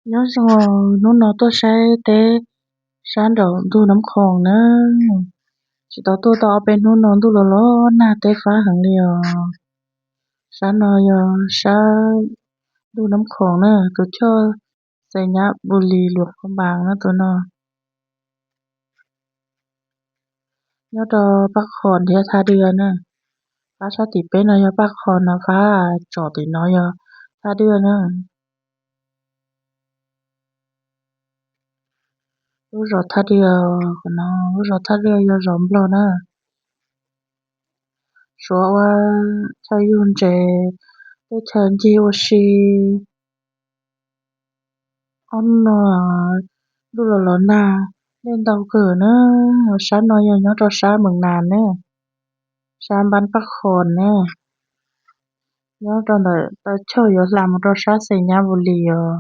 Nyob zoo, hnub no tuaj saib teb sab nraum ntug Nab Khoom na. Tsis tau tuaj tau ob peb hnub no, ntuj los los nag teb fab heev li os. Sab no yog sab ntug Nab Khoom na, tus choj Xais Nyab Npus Lis Luam Phab Npaas na tus no. Nyob rau Paj Khos thiab Thaj Dwj na. Fab sab tim peb no yog Paj Khos no, fab tsom tim no yog Thaj Dwj na. Lub zos Thaj Dwj, lub zos Thaj Dwj yog zos Nplog na. Suav ua chaw yug ntses, tej chaw ncig ua si. Ob hnub no ntuj los los nag, dej ntau kawg na. Sab no yog nyob rau sab Mees Nas na, sab npab Paj Khos na. Nyob rau ntawm taw choj yuav hla mus rau sab Xais Nyab Npus Lis os.